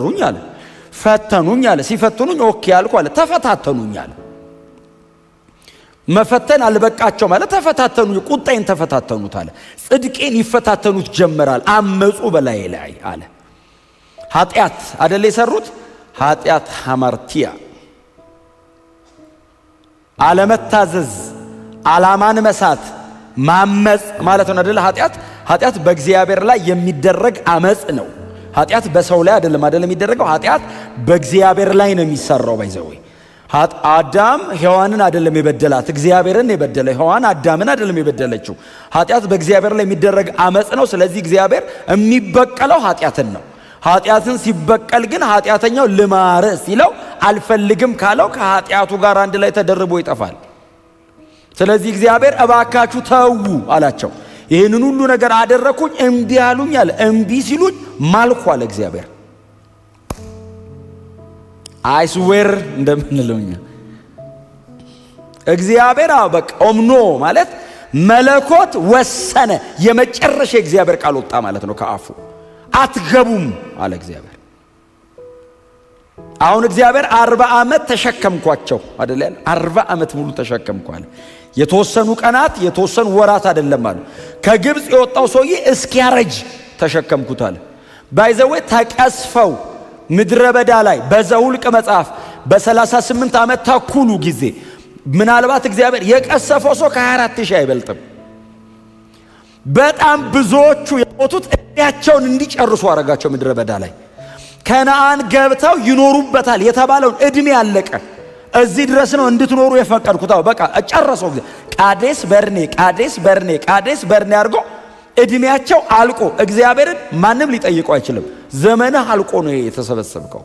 ሩኝ አለ። ፈተኑኝ አለ። ሲፈትኑኝ okay አልኩ አለ። ተፈታተኑኝ አለ። መፈተን አልበቃቸው ማለት ተፈታተኑኝ፣ ቁጣዬን ተፈታተኑት አለ። ጽድቄን ይፈታተኑት ጀመራል። አመፁ በላይ ላይ አለ። ኃጢአት አደለ የሰሩት? ኃጢአት ሐማርቲያ፣ አለመታዘዝ፣ አላማን መሳት፣ ማመፅ ማለት ነው አደለ? ኃጢአት ኃጢአት በእግዚአብሔር ላይ የሚደረግ አመፅ ነው። ኃጢአት በሰው ላይ አይደለም አደለ የሚደረገው። ኃጢአት በእግዚአብሔር ላይ ነው የሚሰራው። By the way፣ አዳም ሔዋንን አይደለም የበደላት፣ እግዚአብሔርን የበደለ። ሔዋን አዳምን አይደለም የበደለችው። ኃጢአት በእግዚአብሔር ላይ የሚደረግ አመፅ ነው። ስለዚህ እግዚአብሔር የሚበቀለው ኃጢአትን ነው። ኃጢአትን ሲበቀል ግን ኃጢአተኛው ልማርህ ሲለው አልፈልግም ካለው ከኃጢአቱ ጋር አንድ ላይ ተደርቦ ይጠፋል። ስለዚህ እግዚአብሔር እባካችሁ ተዉ አላቸው። ይህንን ሁሉ ነገር አደረግኩኝ፣ እምቢ አሉኝ አለ። እምቢ ሲሉኝ ማልኩ አለ እግዚአብሔር። I swear እንደምንለው እኛ እግዚአብሔር በቃ ኦምኖ ማለት መለኮት ወሰነ። የመጨረሻ የእግዚአብሔር ቃል ወጣ ማለት ነው ከአፉ። አትገቡም አለ እግዚአብሔር። አሁን እግዚአብሔር 40 ዓመት ተሸከምኳቸው አደለ ያለ? 40 ዓመት ሙሉ ተሸከምኳ አለ። የተወሰኑ ቀናት፣ የተወሰኑ ወራት አይደለም አሉ። ከግብፅ የወጣው ሰውዬ እስኪያረጅ ተሸከምኩት አለ። By the way፣ ተቀስፈው ምድረ በዳ ላይ በዘሁልቅ መጽሐፍ በ38 ዓመት ተኩሉ ጊዜ ምናልባት እግዚአብሔር የቀሰፈው ሰው ከ24 ሺህ አይበልጥም። በጣም ብዙዎቹ የሞቱት እድሜያቸውን እንዲጨርሱ አረጋቸው ምድረ በዳ ላይ። ከነአን ገብተው ይኖሩበታል የተባለውን እድሜ አለቀ። እዚህ ድረስ ነው እንድትኖሩ የፈቀድኩት። አዎ በቃ ጨረሰው። ቃዴስ በርኔ፣ ቃዴስ በርኔ፣ ቃዴስ በርኔ አድርጎ እድሜያቸው አልቆ እግዚአብሔርን ማንም ሊጠይቀው አይችልም። ዘመንህ አልቆ ነው የተሰበሰብከው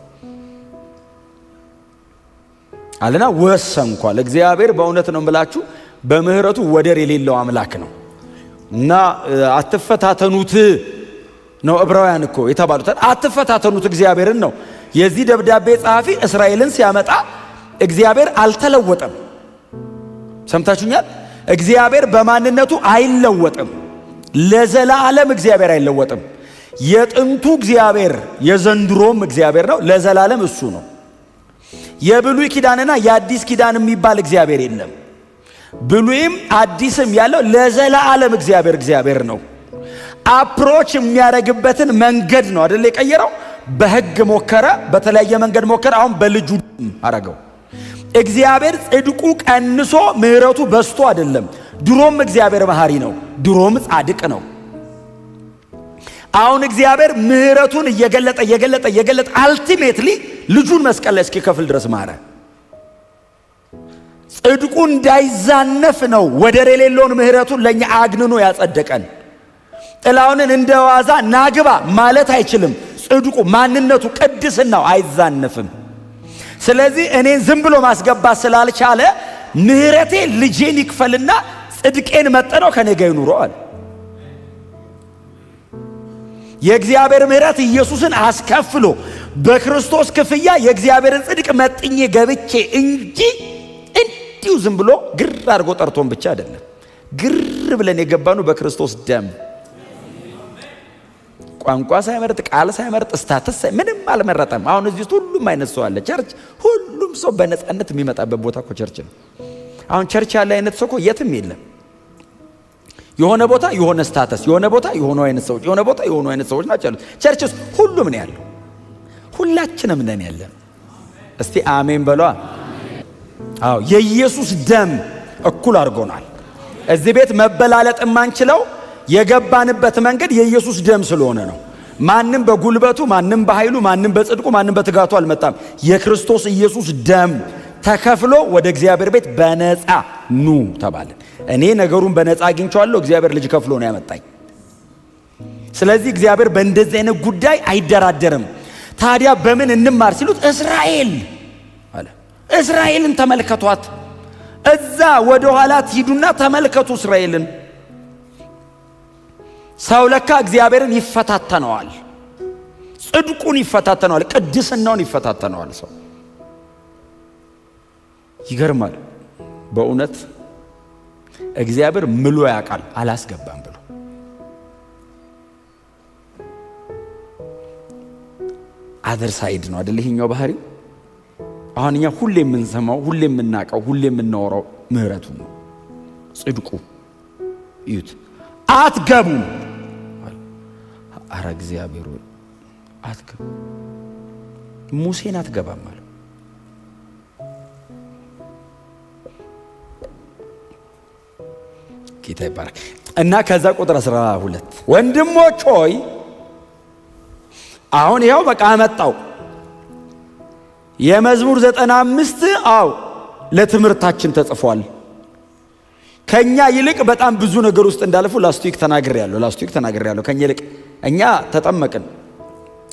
አለና ወሰንኳል። እግዚአብሔር በእውነት ነው የምላችሁ በምህረቱ ወደር የሌለው አምላክ ነው እና አትፈታተኑት ነው ዕብራውያን እኮ የተባሉት። አትፈታተኑት እግዚአብሔርን ነው። የዚህ ደብዳቤ ጸሐፊ እስራኤልን ሲያመጣ እግዚአብሔር አልተለወጠም። ሰምታችሁኛል? እግዚአብሔር በማንነቱ አይለወጥም። ለዘላለም እግዚአብሔር አይለወጥም። የጥንቱ እግዚአብሔር የዘንድሮም እግዚአብሔር ነው። ለዘላለም እሱ ነው። የብሉይ ኪዳንና የአዲስ ኪዳን የሚባል እግዚአብሔር የለም። ብሉይም አዲስም ያለው ለዘላለም እግዚአብሔር እግዚአብሔር ነው። Approach የሚያደርግበትን መንገድ ነው አደለ የቀየረው። በሕግ ሞከረ፣ በተለያየ መንገድ ሞከረ። አሁን በልጁ አረገው። እግዚአብሔር ጽድቁ ቀንሶ ምሕረቱ በዝቶ አይደለም። ድሮም እግዚአብሔር መሐሪ ነው። ድሮም ጻድቅ ነው። አሁን እግዚአብሔር ምሕረቱን እየገለጠ እየገለጠ እየገለጠ ultimately ልጁን መስቀል ላይ እስኪከፍል ድረስ ማረ። ጽድቁ እንዳይዛነፍ ነው ወደር የሌለውን ምሕረቱን ለእኛ አግንኖ ያጸደቀን። ጥላሁንን እንደ ዋዛ ናግባ ማለት አይችልም። ጽድቁ፣ ማንነቱ፣ ቅድስናው አይዛነፍም። ስለዚህ እኔን ዝም ብሎ ማስገባት ስላልቻለ ምሕረቴ ልጄን ይክፈልና ጽድቄን መጠነው ከኔ ጋር ይኑረው አለ። የእግዚአብሔር ምሕረት ኢየሱስን አስከፍሎ በክርስቶስ ክፍያ የእግዚአብሔርን ጽድቅ መጥኜ ገብቼ እንጂ እንዲሁ ዝም ብሎ ግር አድርጎ ጠርቶን ብቻ አይደለም። ግር ብለን የገባነው በክርስቶስ ደም። ቋንቋ ሳይመርጥ፣ ቃል ሳይመርጥ፣ status ምንም አልመረጠም። አሁን እዚህ ውስጥ ሁሉም አይነት ሰው አለ። Church ሁሉም ሰው በነፃነት የሚመጣበት ቦታ እኮ church ነው። አሁን church ያለ አይነት ሰው እኮ የትም የለም። የሆነ ቦታ የሆነ status፣ የሆነ ቦታ የሆኑ አይነት ሰዎች፣ የሆነ ቦታ የሆኑ አይነት ሰዎች ናቸው ያሉት። Church ውስጥ ሁሉም ነው ያለው። ሁላችንም ነን ያለን። እስቲ አሜን በሏ። አዎ፣ የኢየሱስ ደም እኩል አድርጎናል። እዚህ ቤት መበላለጥ የማንችለው የገባንበት መንገድ የኢየሱስ ደም ስለሆነ ነው። ማንም በጉልበቱ፣ ማንም በኃይሉ፣ ማንም በጽድቁ፣ ማንም በትጋቱ አልመጣም። የክርስቶስ ኢየሱስ ደም ተከፍሎ ወደ እግዚአብሔር ቤት በነፃ ኑ ተባለን። እኔ ነገሩን በነፃ አግኝቼዋለሁ። እግዚአብሔር ልጅ ከፍሎ ነው ያመጣኝ። ስለዚህ እግዚአብሔር በእንደዚህ አይነት ጉዳይ አይደራደርም። ታዲያ በምን እንማር ሲሉት እስራኤል አለ። እስራኤልን ተመልከቷት። እዛ ወደ ኋላ ትሂዱና ተመልከቱ እስራኤልን። ሰው ለካ እግዚአብሔርን ይፈታተነዋል፣ ጽድቁን ይፈታተነዋል፣ ቅድስናውን ይፈታተነዋል። ሰው ይገርማል። በእውነት እግዚአብሔር ምሎ ያውቃል አላስገባም ብሎ። Other side ነው አይደል? ይሄኛው ባህሪው። አሁን እኛ ሁሌ የምንሰማው፣ ሁሌ የምናውቀው፣ ሁሌ የምናወራው ምህረቱ ነው፣ ጽድቁ። እዩት። አትገቡም። አረ እግዚአብሔር ሆይ አትገቡም። ሙሴን አትገባም አለው። ጌታ ይባረክ። እና ከዛ ቁጥር 12 ወንድሞች ሆይ፣ አሁን ይኸው በቃ አመጣው። የመዝሙር 95 አው ለትምህርታችን ተጽፏል። ከኛ ይልቅ በጣም ብዙ ነገር ውስጥ እንዳለፉ last week ተናግሬያለሁ። Last week ተናግሬያለሁ። ከኛ ይልቅ እኛ ተጠመቅን።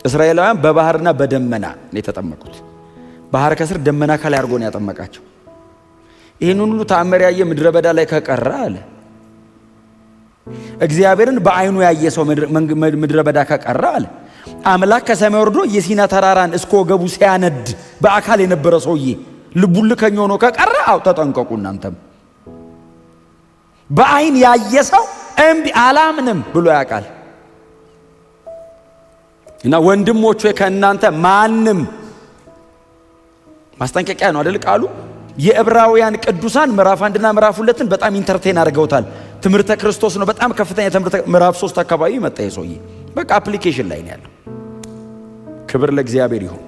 እስራኤላውያን በባህርና በደመና ነው የተጠመቁት። ባህር ከስር ደመና ከላይ አድርጎ ነው ያጠመቃቸው። ይህን ሁሉ ተአምር ያየ ምድረ በዳ ላይ ከቀረ አለ፣ እግዚአብሔርን በአይኑ ያየ ሰው ምድረ በዳ ከቀረ አለ፣ አምላክ ከሰማይ ወርዶ የሲና ተራራን እስከ ወገቡ ሲያነድ በአካል የነበረ ሰውዬ ልቡ እልከኛ ሆኖ ከቀረ፣ አው ተጠንቀቁ እናንተም። በአይን ያየ ሰው እምቢ አላምንም ብሎ ያውቃል። እና ወንድሞች ሆይ፣ ከእናንተ ማንም፣ ማስጠንቀቂያ ነው አይደል ቃሉ? የዕብራውያን ቅዱሳን ምዕራፍ 1ና ምዕራፍ 2ን በጣም entertain አድርገውታል። ትምህርተ ክርስቶስ ነው፣ በጣም ከፍተኛ ትምህርተ። ምዕራፍ 3 አካባቢ መጣ የሰውዬ በቃ application ላይ ነው ያለው። ክብር ለእግዚአብሔር ይሁን።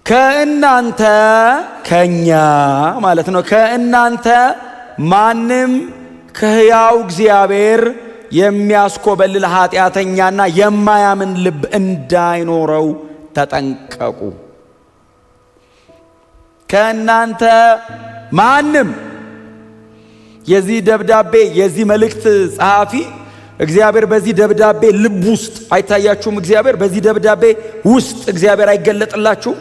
ከእናንተ፣ ከኛ ማለት ነው፣ ከእናንተ ማንም ከሕያው እግዚአብሔር የሚያስኮበልል ኃጢአተኛና የማያምን ልብ እንዳይኖረው ተጠንቀቁ። ከእናንተ ማንም፣ የዚህ ደብዳቤ የዚህ መልእክት ጸሐፊ እግዚአብሔር በዚህ ደብዳቤ ልብ ውስጥ አይታያችሁም? እግዚአብሔር በዚህ ደብዳቤ ውስጥ እግዚአብሔር አይገለጥላችሁም?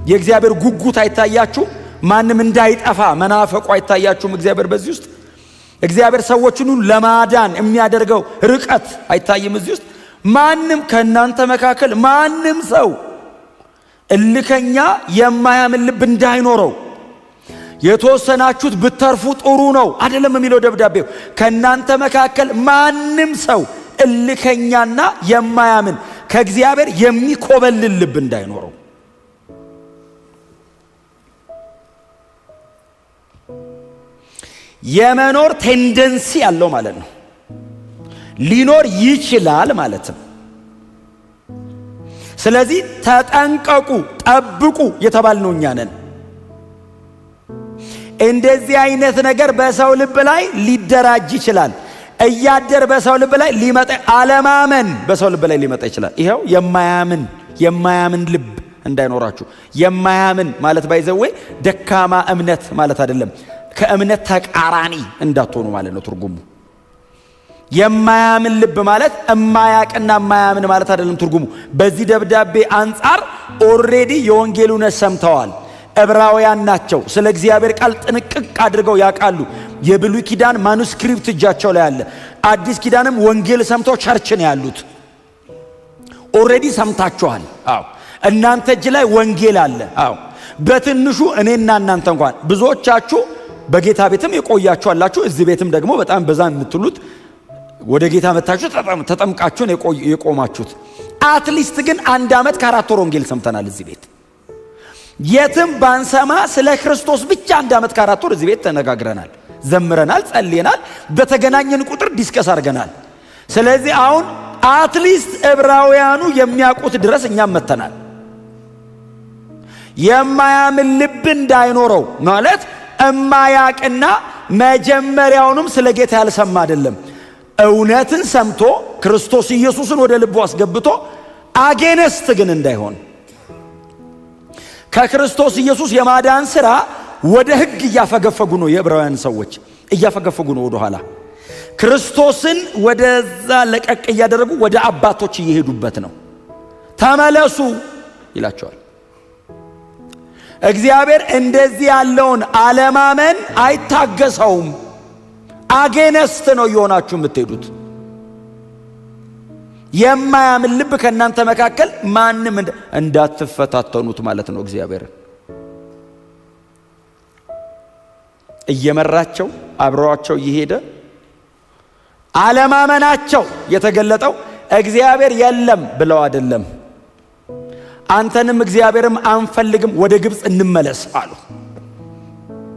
የእግዚአብሔር ጉጉት አይታያችሁም? ማንም እንዳይጠፋ መናፈቁ አይታያችሁም? እግዚአብሔር በዚህ ውስጥ፣ እግዚአብሔር ሰዎችን ሁሉ ለማዳን የሚያደርገው ርቀት አይታይም? እዚህ ውስጥ ማንም፣ ከእናንተ መካከል ማንም ሰው እልከኛ የማያምን ልብ እንዳይኖረው፣ የተወሰናችሁት ብትተርፉ ጥሩ ነው አይደለም የሚለው ደብዳቤው። ከእናንተ መካከል ማንም ሰው እልከኛና የማያምን ከእግዚአብሔር የሚኮበልል ልብ እንዳይኖረው። የመኖር tendency ያለው ማለት ነው። ሊኖር ይችላል ማለት ነው። ስለዚህ ተጠንቀቁ፣ ጠብቁ የተባልነው እኛ ነን። እንደዚህ አይነት ነገር በሰው ልብ ላይ ሊደራጅ ይችላል። እያደር በሰው ልብ ላይ ሊመጣ፣ አለማመን በሰው ልብ ላይ ሊመጣ ይችላል። ይኸው የማያምን ልብ እንዳይኖራችሁ። የማያምን ማለት by the way ደካማ እምነት ማለት አይደለም። ከእምነት ተቃራኒ እንዳትሆኑ ማለት ነው ትርጉሙ። የማያምን ልብ ማለት እማያቅና የማያምን ማለት አይደለም ትርጉሙ። በዚህ ደብዳቤ አንጻር already የወንጌል እውነት ሰምተዋል። ዕብራውያን ናቸው። ስለ እግዚአብሔር ቃል ጥንቅቅ አድርገው ያውቃሉ። የብሉይ ኪዳን manuscript እጃቸው ላይ አለ። አዲስ ኪዳንም ወንጌል ሰምተው church ነው ያሉት። Already ሰምታችኋል። አዎ፣ እናንተ እጅ ላይ ወንጌል አለ። አዎ፣ በትንሹ እኔና እናንተ እንኳን፣ ብዙዎቻችሁ በጌታ ቤትም የቆያችሁ አላችሁ። እዚህ ቤትም ደግሞ በጣም በዛ የምትሉት ወደ ጌታ መታችሁ ተጠምቃችሁን የቆማችሁት። At least ግን አንድ ዓመት ከ4 ወር ወንጌል ሰምተናል እዚህ ቤት። የትም ባንሰማ ስለ ክርስቶስ ብቻ አንድ ዓመት ከ4 ወር እዚህ ቤት ተነጋግረናል፣ ዘምረናል፣ ጸልየናል። በተገናኘን ቁጥር discuss አድርገናል። ስለዚህ አሁን at least ዕብራውያኑ የሚያውቁት ድረስ እኛም መተናል። የማያምን ልብ እንዳይኖረው ማለት እማያቅና መጀመሪያውንም ስለ ጌታ ያልሰማ አይደለም። እውነትን ሰምቶ ክርስቶስ ኢየሱስን ወደ ልቡ አስገብቶ against ግን እንዳይሆን፣ ከክርስቶስ ኢየሱስ የማዳን ሥራ ወደ ሕግ እያፈገፈጉ ነው። የዕብራውያን ሰዎች እያፈገፈጉ ነው ወደኋላ፣ ክርስቶስን ወደዛ ለቀቅ እያደረጉ ወደ አባቶች እየሄዱበት ነው። ተመለሱ ይላቸዋል። እግዚአብሔር እንደዚህ ያለውን አለማመን አይታገሰውም። Against ነው እየሆናችሁ የምትሄዱት። የማያምን ልብ ከእናንተ መካከል ማንም እንዳትፈታተኑት ማለት ነው። እግዚአብሔርን እየመራቸው አብረዋቸው እየሄደ አለማመናቸው የተገለጠው እግዚአብሔር የለም ብለው አይደለም። አንተንም እግዚአብሔርም አንፈልግም፣ ወደ ግብፅ እንመለስ አሉ።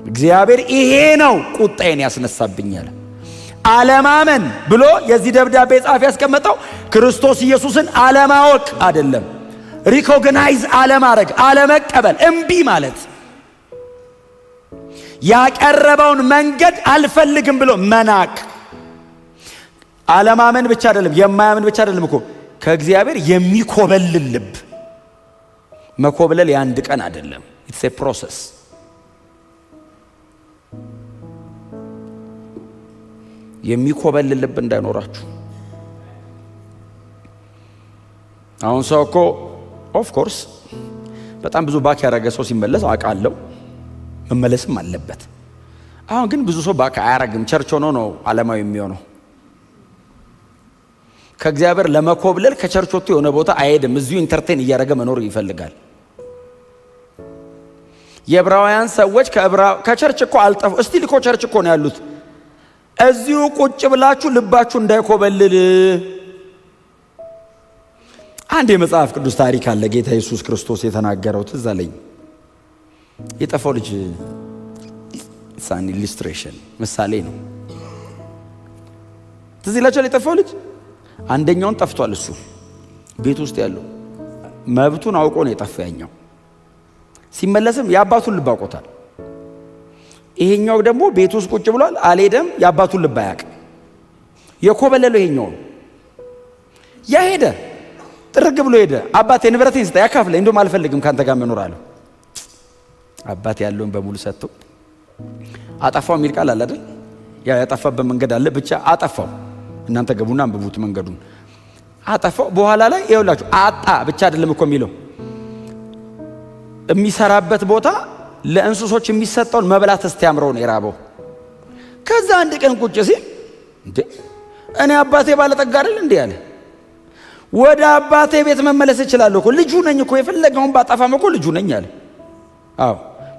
እግዚአብሔር ይሄ ነው ቁጣዬን ያስነሳብኛል። አለማመን ብሎ የዚህ ደብዳቤ ጸሐፊ ያስቀመጠው ክርስቶስ ኢየሱስን አለማወቅ አይደለም፣ recognize አለማድረግ፣ አለመቀበል፣ እምቢ ማለት፣ ያቀረበውን መንገድ አልፈልግም ብሎ መናቅ። አለማመን ብቻ አይደለም፣ የማያምን ብቻ አይደለም እኮ፣ ከእግዚአብሔር የሚኮበልል ልብ። መኮብለል የአንድ ቀን አይደለም፣ it's a process። የሚኮበልል ልብ እንዳይኖራችሁ። አሁን ሰው እኮ of course በጣም ብዙ back ያደረገ ሰው ሲመለስ አውቃለሁ፣ መመለስም አለበት። አሁን ግን ብዙ ሰው back አያረግም። Church ሆኖ ነው ዓለማዊ የሚሆነው። ከእግዚአብሔር ለመኮብለል ከ church ወጥቶ የሆነ ቦታ አይሄድም። እዚሁ entertain እያደረገ መኖር ይፈልጋል። የዕብራውያን ሰዎች ከ church እኮ አልጠፉ፣ still እኮ church እኮ ነው ያሉት። እዚሁ ቁጭ ብላችሁ ልባችሁ እንዳይኮበልል። አንድ የመጽሐፍ ቅዱስ ታሪክ አለ፣ ጌታ ኢየሱስ ክርስቶስ የተናገረው ትዝ አለኝ። የጠፋው ልጅ it's an illustration፣ ምሳሌ ነው። ትዝ ይላችኋል። የጠፋው ልጅ አንደኛውን ጠፍቷል። እሱ ቤት ውስጥ ያለው መብቱን አውቆ ነው የጠፋ። ያኛው ሲመለስም የአባቱን ልብ አውቆታል። ይሄኛው ደግሞ ቤት ውስጥ ቁጭ ብሏል፣ አልሄደም። የአባቱን ልብ አያውቅም። የኮበለለው ይሄኛው ነው። ያ ሄደ፣ ጥርግ ብሎ ሄደ። አባቴ ንብረቴን ስጠኝ፣ ያካፍለኝ፣ እንደውም አልፈልግም ካንተ ጋር መኖር አለው። አባት ያለውን በሙሉ ሰጥቶ አጠፋው የሚል ቃል አለ አይደል? ያ ያጠፋበት መንገድ አለ። ብቻ አጠፋው። እናንተ ገቡና አንብቡት መንገዱን። አጠፋው። በኋላ ላይ ይኸውላችሁ አጣ ብቻ አይደለም እኮ የሚለው፣ የሚሰራበት ቦታ ለእንስሶች የሚሰጠውን መብላት እስቲ ያምረው ነው የራበው። ከዛ አንድ ቀን ቁጭ ሲል፣ እንዴ እኔ አባቴ ባለጠጋ አይደል እንዴ አለ። ወደ አባቴ ቤት መመለስ እችላለሁ እኮ፣ ልጁ ነኝ እኮ፣ የፈለገውን ባጠፋም እኮ ልጁ ነኝ አለ። አዎ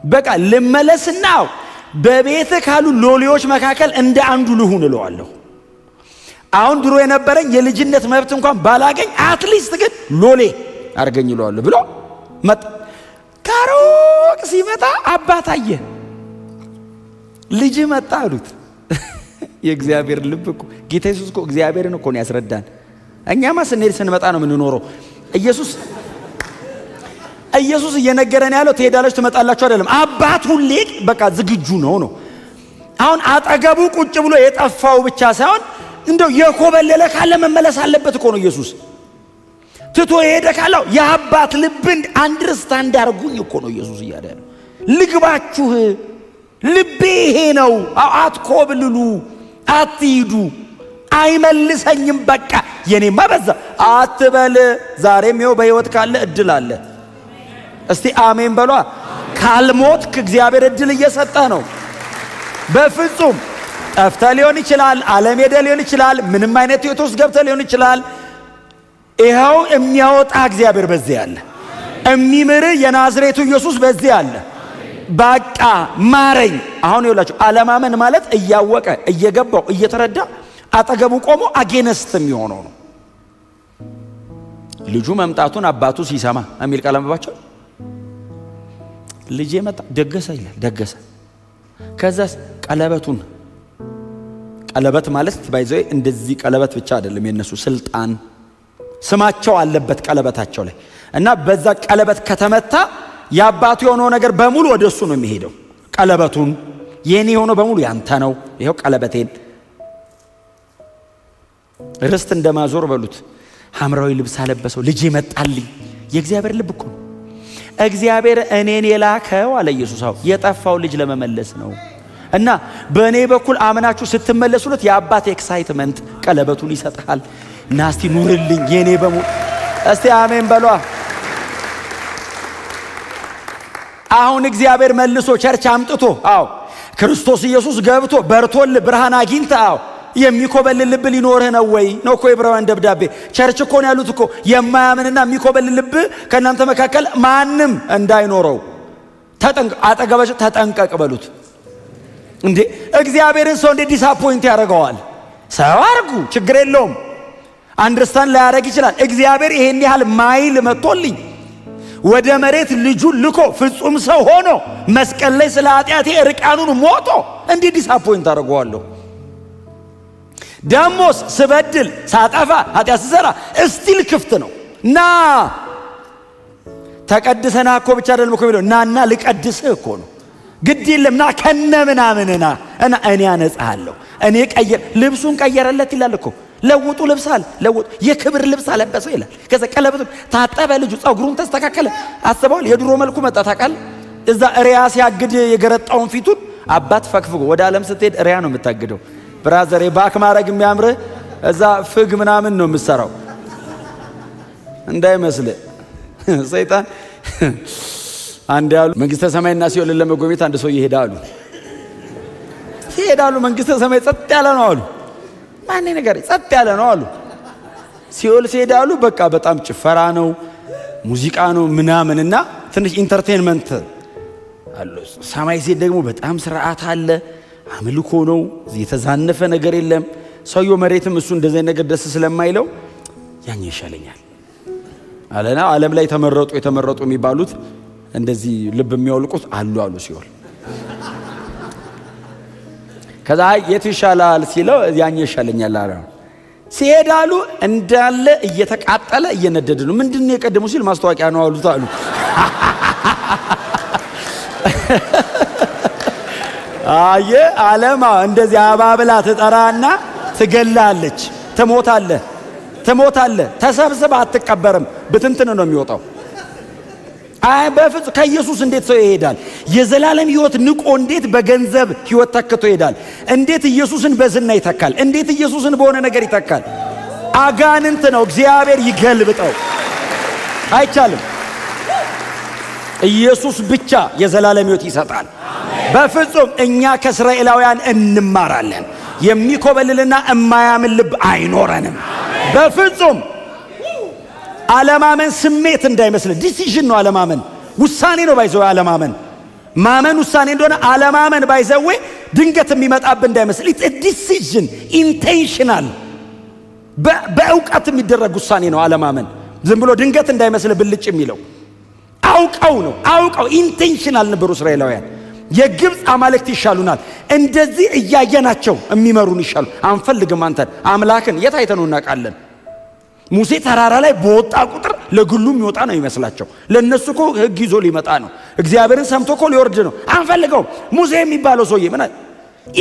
በቃ ልመለስና በቤት ካሉ ሎሌዎች መካከል እንደ አንዱ ልሁን እለዋለሁ። አሁን ድሮ የነበረኝ የልጅነት መብት እንኳን ባላገኝ at least ግን ሎሌ አድርገኝ እለዋለሁ ብሎ መጣ። ከሩቅ ሲመጣ አባት አየ። ልጅ መጣ አሉት። የእግዚአብሔር ልብ እኮ፣ ጌታ ኢየሱስ እኮ እግዚአብሔርን እኮ ነው ያስረዳን። እኛማ ስንሄድ ስንመጣ ነው የምንኖረው። ኢየሱስ እየነገረን ያለው ትሄዳላችሁ ትመጣላችሁ አይደለም። አባት ሁሌ በቃ ዝግጁ ነው ነው። አሁን አጠገቡ ቁጭ ብሎ የጠፋው ብቻ ሳይሆን እንደው የኮበለለ ካለ መመለስ አለበት እኮ ነው ኢየሱስ። ትቶ የሄደ ካለው የአባት ልብን understand አድርጉኝ እኮ ነው ኢየሱስ እያለ ያለው። ልግባችሁ፣ ልቤ ይሄ ነው። አትኮብልሉ፣ አትሂዱ፣ አይመልሰኝም በቃ የኔማ በዛ አትበል። ዛሬም ይኸው በሕይወት ካለ እድል አለ። እስቲ አሜን በሏ። ካልሞትክ እግዚአብሔር እድል እየሰጠ ነው። በፍጹም ጠፍተ ሊሆን ይችላል። ዓለም ሄደ ሊሆን ይችላል። ምንም አይነት ህይወት ውስጥ ገብተ ሊሆን ይችላል። ይኸው የሚያወጣ እግዚአብሔር በዚህ አለ። የሚምር የናዝሬቱ ኢየሱስ በዚህ አለ። በቃ ማረኝ። አሁን ይኸውላችሁ አለማመን ማለት እያወቀ፣ እየገባው፣ እየተረዳ አጠገቡ ቆሞ against የሚሆነው ነው። ልጁ መምጣቱን አባቱ ሲሰማ የሚል ቃል አንብባቸው። ልጄ መጣ ደገሰ ይላል። ደገሰ። ከዛስ ቀለበቱን፣ ቀለበት ማለት by the way እንደዚህ ቀለበት ብቻ አይደለም፣ የነሱ ስልጣን ስማቸው አለበት ቀለበታቸው ላይ። እና በዛ ቀለበት ከተመታ የአባቱ የሆነው ነገር በሙሉ ወደ እሱ ነው የሚሄደው። ቀለበቱን የኔ የሆነው በሙሉ ያንተ ነው፣ ይኸው ቀለበቴን፣ ርስት እንደማዞር በሉት። ሐምራዊ ልብስ አለበሰው። ልጄ መጣልኝ። የእግዚአብሔር ልብ እኮ ነው። እግዚአብሔር እኔን የላከው አለ ኢየሱስ፣ አዎ የጠፋው ልጅ ለመመለስ ነው። እና በእኔ በኩል አምናችሁ ስትመለሱለት የአባት excitement ቀለበቱን ይሰጥሃል። እና እስቲ ኑርልኝ የኔ በሙሉ፣ እስቲ አሜን በሏ። አሁን እግዚአብሔር መልሶ church አምጥቶ፣ አዎ ክርስቶስ ኢየሱስ ገብቶ በርቶል ብርሃን አግኝተ፣ አዎ የሚኮበልል ልብ ሊኖርህ ነው ወይ ነው እኮ የዕብራውያን ደብዳቤ። Church እኮ ነው ያሉት እኮ፣ የማያምንና የሚኮበልል ልብ ከእናንተ መካከል ማንም እንዳይኖረው አጠገባቸው ተጠንቀቅ በሉት። እንዴ እግዚአብሔርን ሰው እንዴት disappoint ያደርገዋል? ሰው አርጉ ችግር የለውም። Understand ላያደርግ ይችላል። እግዚአብሔር ይሄን ያህል ማይል መጥቶልኝ ወደ መሬት ልጁን ልኮ ፍጹም ሰው ሆኖ መስቀል ላይ ስለ ኃጢአቴ እርቃኑን ሞቶ እንዲህ disappoint አደርገዋለሁ? ደሞስ ስበድል፣ ሳጠፋ፣ ኃጢአት ስሰራ still ክፍት ነው። ና ተቀድሰና እኮ ብቻ አይደለም እኮ የሚለው፣ ናና ልቀድስህ እኮ ነው። ግድ የለም ና ከነ ምናምንና እና እኔ አነጻሃለሁ። እኔ ቀየር ልብሱን ቀየረለት ይላል እኮ። ለውጡ ልብስ አለ፣ ለውጡ የክብር ልብስ አለበሰው ይላል። ከዛ ቀለበቱ ታጠበ፣ ልጁ ጸጉሩን ተስተካከለ። አስበዋል። የድሮ መልኩ መጣ ታውቃለህ። እዛ እሪያ ሲያግድ የገረጣውን ፊቱን አባት ፈግፍጎ፣ ወደ ዓለም ስትሄድ እሪያ ነው የምታግደው። Brother፣ back ማድረግ የሚያምርህ እዛ ፍግ ምናምን ነው የምትሰራው እንዳይመስልህ። ሰይጣን አንድ ያሉ መንግስተ ሰማይና ሲኦልን ለመጎብኘት አንድ ሰው ይሄዳሉ። ሲሄዳሉ መንግስተ ሰማይ ጸጥ ያለ ነው አሉ። ማን ነገር ጸጥ ያለ ነው አሉ። ሲኦል ሲሄዳሉ በቃ በጣም ጭፈራ ነው፣ ሙዚቃ ነው ምናምን እና ትንሽ entertainment አለ። ሰማይ ሲሄድ ደግሞ በጣም ስርዓት አለ፣ አምልኮ ነው፣ የተዛነፈ ነገር የለም። ሰውየው መሬትም እሱ እንደዚህ ነገር ደስ ስለማይለው ያኛው ይሻለኛል አለና ዓለም ላይ የተመረጡ የተመረጡ የሚባሉት እንደዚህ ልብ የሚያወልቁት አሉ አሉ ሲኦል። ከዛ የቱ ይሻላል ሲለው ያኛው ይሻለኛል አለ። ሲሄዳሉ እንዳለ እየተቃጠለ እየነደደ ነው። ምንድን ነው የቀደሙ ሲል ማስታወቂያ ነው አሉት አሉ። አየ ዓለማ እንደዚህ አባብላ ትጠራና ትገላለች። ትሞታለህ፣ ትሞታለህ። ተሰብስባ አትቀበርም። ብትንትን ነው የሚወጣው። አይ በፍጹም ከኢየሱስ እንዴት ሰው ይሄዳል? የዘላለም ሕይወት ንቆ እንዴት በገንዘብ ሕይወት ተክቶ ይሄዳል? እንዴት ኢየሱስን በዝና ይተካል? እንዴት ኢየሱስን በሆነ ነገር ይተካል? አጋንንት ነው። እግዚአብሔር ይገልብጠው። አይቻልም። ኢየሱስ ብቻ የዘላለም ሕይወት ይሰጣል። በፍጹም እኛ ከእስራኤላውያን እንማራለን። የሚኮበልልና እማያምን ልብ አይኖረንም። በፍጹም አለማመን ስሜት እንዳይመስል decision ነው። አለማመን ውሳኔ ነው። By the way አለማመን ማመን ውሳኔ እንደሆነ አለማመን by the way ድንገት የሚመጣብን እንዳይመስል decision፣ intentional፣ በእውቀት የሚደረግ ውሳኔ ነው። አለማመን ዝም ብሎ ድንገት እንዳይመስል ብልጭ የሚለው አውቀው ነው። አውቀው intentional ነበሩ እስራኤላውያን። የግብፅ አማልክት ይሻሉናል፣ እንደዚህ እያየናቸው የሚመሩን ይሻሉ፣ አንፈልግም አንተን አምላክን የት አይተነው እናውቃለን? ሙሴ ተራራ ላይ በወጣ ቁጥር ለግሉ የሚወጣ ነው ይመስላቸው። ለእነሱ እኮ ሕግ ይዞ ሊመጣ ነው። እግዚአብሔርን ሰምቶ እኮ ሊወርድ ነው። አንፈልገውም። ሙሴ የሚባለው ሰውዬ ምን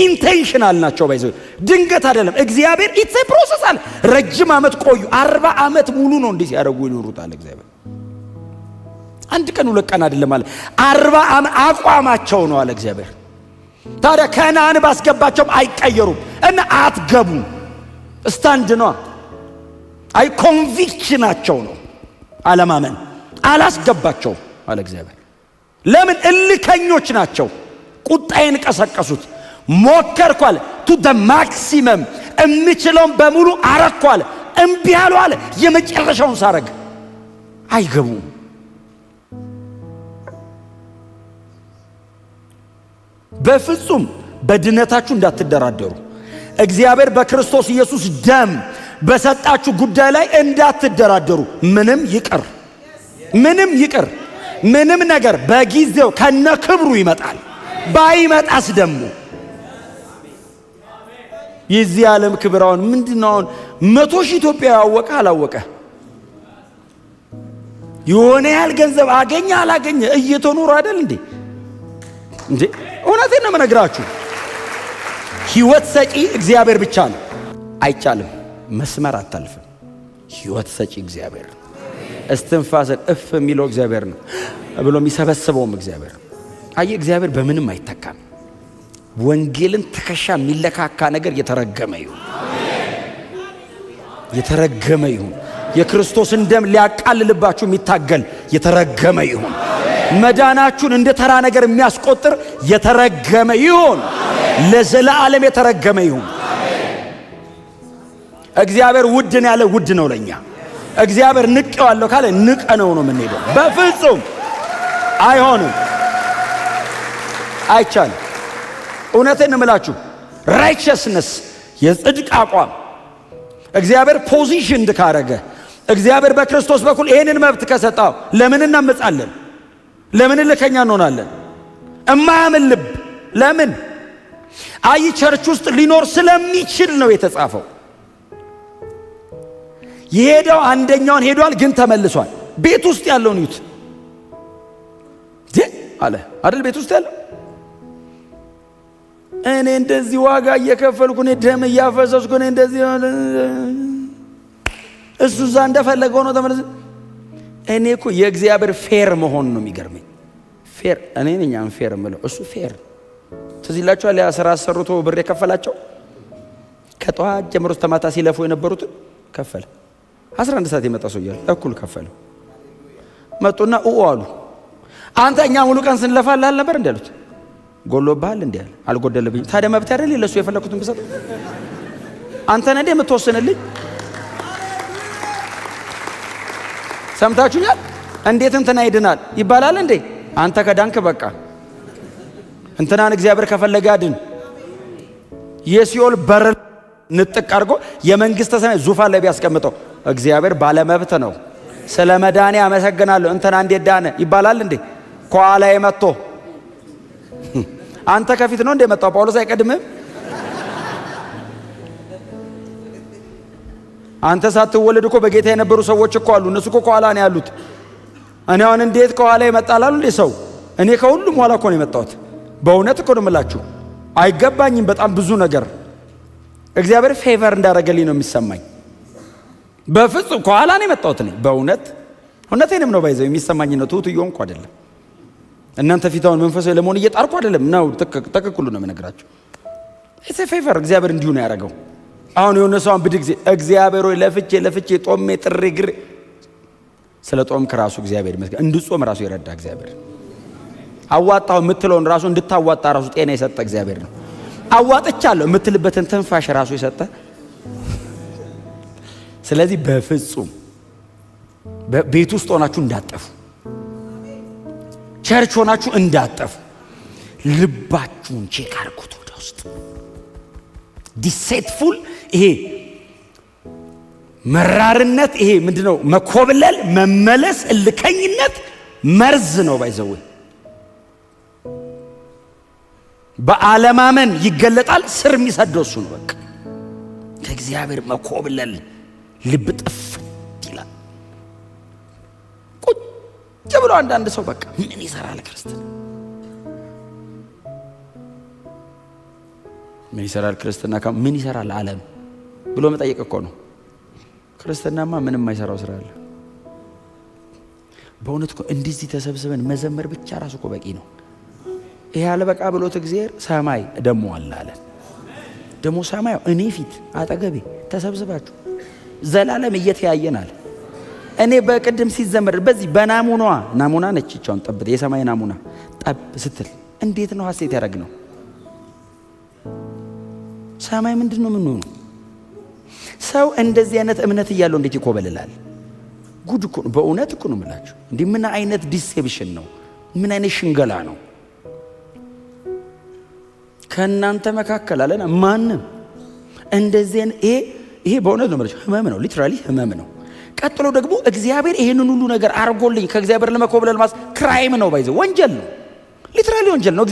intentional ናቸው። By the way ድንገት አይደለም። እግዚአብሔር it's process አለ። ረጅም ዓመት ቆዩ። 40 ዓመት ሙሉ ነው እንዲህ ሲያደርጉ ይኖሩታል። እግዚአብሔር አንድ ቀን ሁለት ቀን አይደለም አለ። 40 ዓመት አቋማቸው ነው አለ እግዚአብሔር። ታዲያ ከነአን ባስገባቸውም አይቀየሩም እና አትገቡም። Stand ነዋ። አይ conviction ኣቸው ነው አለማመን። አላስገባቸውም አለ እግዚአብሔር። ለምን? እልከኞች ናቸው። ቁጣዬን ቀሰቀሱት። ሞከርኩ አለ፣ to the maximum እምችለውን በሙሉ አረኩ አለ። እምቢ አሉ አለ። የመጨረሻውን ሳረግ አይገቡም። በፍጹም በድነታችሁ እንዳትደራደሩ። እግዚአብሔር በክርስቶስ ኢየሱስ ደም በሰጣችሁ ጉዳይ ላይ እንዳትደራደሩ። ምንም ይቅር፣ ምንም ይቅር፣ ምንም ነገር በጊዜው ከነ ክብሩ ይመጣል። ባይመጣስ ደግሞ የዚህ ዓለም ክብር አሁን ምንድን ነው? አሁን 100,000 ኢትዮጵያ ያወቀ አላወቀ፣ የሆነ ያህል ገንዘብ አገኘ አላገኘ እየተኖሩ አይደል እንዴ? እንዴ እውነቴን ነው የምነግራችሁ። ሕይወት ሰጪ እግዚአብሔር ብቻ ነው። አይቻልም። መስመር አታልፍም። ሕይወት ሰጪ እግዚአብሔር ነው። እስትንፋስን እፍ የሚለው እግዚአብሔር ነው ብሎ የሚሰበስበውም እግዚአብሔር ነው። አየህ፣ እግዚአብሔር በምንም አይተካም። ወንጌልን ትከሻ የሚለካካ ነገር የተረገመ ይሁን፣ የተረገመ ይሁን። የክርስቶስን ደም ሊያቃልልባችሁ የሚታገል የተረገመ ይሁን። መዳናችሁን እንደ ተራ ነገር የሚያስቆጥር የተረገመ ይሁን። ለዘላለም የተረገመ ይሁን። እግዚአብሔር ውድ ነው ያለ ውድ ነው ለኛ። እግዚአብሔር ንቄዋለሁ ካለ ንቀ ነው ነው የምንሄደው። በፍጹም አይሆንም፣ አይቻልም። እውነቴን እምላችሁ righteousness የጽድቅ አቋም እግዚአብሔር positioned ካረገ፣ እግዚአብሔር በክርስቶስ በኩል ይህንን መብት ከሰጠው ለምን እናመጻለን? ለምን እልከኛ እንሆናለን? እማያምን ልብ ለምን? አይ church ውስጥ ሊኖር ስለሚችል ነው የተጻፈው። የሄደው አንደኛውን ሄዷል፣ ግን ተመልሷል። ቤት ውስጥ ያለውን እዩት አለ አይደል? ቤት ውስጥ ያለው እኔ እንደዚህ ዋጋ እየከፈልኩ፣ እኔ ደም እያፈሰስኩ፣ እኔ እንደዚህ፣ እሱ እዛ እንደፈለገ ሆኖ ተመለሰ። እኔ እኮ የእግዚአብሔር fair መሆን ነው የሚገርመኝ። Fair፣ እኔ ነኝ unfair የምለው፣ እሱ fair። ትዝ ይላችኋል። ያ ስራ አሰርቶ ብር የከፈላቸው፣ ከጠዋት ጀምሮ እስከ ማታ ሲለፉ የነበሩትን ከፈለ። 11 ሰዓት የመጣ ሰው እያለ እኩል ከፈለው። መጡና ኡኡ አሉ። አንተ እኛ ሙሉ ቀን ስንለፋልህ አልነበር እንዲ አሉት። ጎሎብሃል እንዲ አለ። አልጎደለብኝም። ታዲያ መብት አይደል ለእሱ የፈለኩትን ብሰጥ? አንተ ነህ እንዴ የምትወስንልኝ? ሰምታችሁኛል? እንዴት እንትና ይድናል ይባላል እንዴ? አንተ ከዳንክ በቃ። እንትናን እግዚአብሔር ከፈለገ አድን። የሲኦል በር ንጥቅ አድርጎ የመንግስተ ሰማይ ዙፋን ላይ ቢያስቀምጠው እግዚአብሔር ባለመብት ነው። ስለ መዳኔ አመሰግናለሁ። እንትና እንዴት ዳነ ይባላል እንዴ? ከኋላ መጥቶ፣ አንተ ከፊት ነው እንደ መጣው? ጳውሎስ አይቀድምም? አንተ ሳትወለድ እኮ በጌታ የነበሩ ሰዎች እኮ አሉ። እነሱ እኮ ከኋላ ነው ያሉት። እኔ አሁን እንዴት ከኋላ ይመጣላሉ እንዴ ሰው? እኔ ከሁሉም ኋላ እኮ ነው የመጣሁት። በእውነት እኮ ነው የምላችሁ። አይገባኝም። በጣም ብዙ ነገር እግዚአብሔር favor እንዳደረገልኝ ነው የሚሰማኝ። በፍጹም ከኋላ ነው የመጣሁት እኔ፣ በእውነት እውነቴንም ነው፣ by the way የሚሰማኝ ነው። ትሁት እየሆንኩ አይደለም። እናንተ ፊት አሁን መንፈሳዊ ለመሆን እየጣርኩ አይደለም። ነው፣ ትክክሉ ነው የምነግራችሁ። It's favor፣ እግዚአብሔር እንዲሁ ነው ያደረገው። አሁን የሆነ ሰው ብድግ ጊዜ እግዚአብሔር ሆይ ለፍቼ ለፍቼ ጦሜ ጥሬ ግሬ፣ ስለ ጦምክ ራሱ እግዚአብሔር ይመስገን። እንድጾም ራሱ የረዳ እግዚአብሔር፣ አዋጣው የምትለውን ራሱ እንድታዋጣ ራሱ ጤና የሰጠ እግዚአብሔር ነው። አዋጥቻለሁ የምትልበትን ትንፋሽ ራሱ የሰጠ። ስለዚህ በፍጹም ቤት ውስጥ ሆናችሁ እንዳትጠፉ፣ church ሆናችሁ እንዳትጠፉ፣ ልባችሁን check አድርጉት ወደ ውስጥ። Deceitful፣ ይሄ መራርነት፣ ይሄ ምንድነው? መኮብለል፣ መመለስ፣ እልከኝነት መርዝ ነው። By the way በአለማመን ይገለጣል። ስር የሚሰደው እሱ ነው። በቃ ከእግዚአብሔር መኮብለል ልብ ጥፍት ይላል። ቁጭ ብሎ አንዳንድ ሰው በቃ ምን ይሰራል ክርስትና? ምን ይሰራል ክርስትና? ምን ይሰራል ዓለም ብሎ መጠየቅ እኮ ነው። ክርስትናማ ምንም የማይሰራው ስራ አለ። በእውነት እኮ እንደዚህ ተሰብስበን መዘመር ብቻ ራሱ እኮ በቂ ነው። ይሄ አልበቃ ብሎት እግዚአብሔር ሰማይ ደሞ አለ አለ። ደግሞ ሰማይ እኔ ፊት አጠገቤ ተሰብስባችሁ ዘላለም እየተያየን አለ። እኔ በቅድም ሲዘመር በዚህ በናሙናዋ፣ ናሙና ነች ይቻውን ጠብ፣ የሰማይ ናሙና ጠብ ስትል እንዴት ነው ሐሴት ያደረግ ነው? ሰማይ ምንድን ነው የምንሆነው? ሰው እንደዚህ አይነት እምነት እያለው እንዴት ይኮበልላል? ጉድ እኮ ነው። በእውነት እኮ ነው የምላችሁ። እንዲህ ምን አይነት deception ነው? ምን አይነት ሽንገላ ነው? ከእናንተ መካከል አለና ማንም እንደዚህ፣ ይሄ በእውነት ነው የምላችሁ ህመም ነው፣ literally ህመም ነው። ቀጥሎ ደግሞ እግዚአብሔር ይሄንን ሁሉ ነገር አርጎልኝ ከእግዚአብሔር ለመኮብለል ማሰብ crime ነው፣ by the way ወንጀል ነው፣ literally ወንጀል ነው።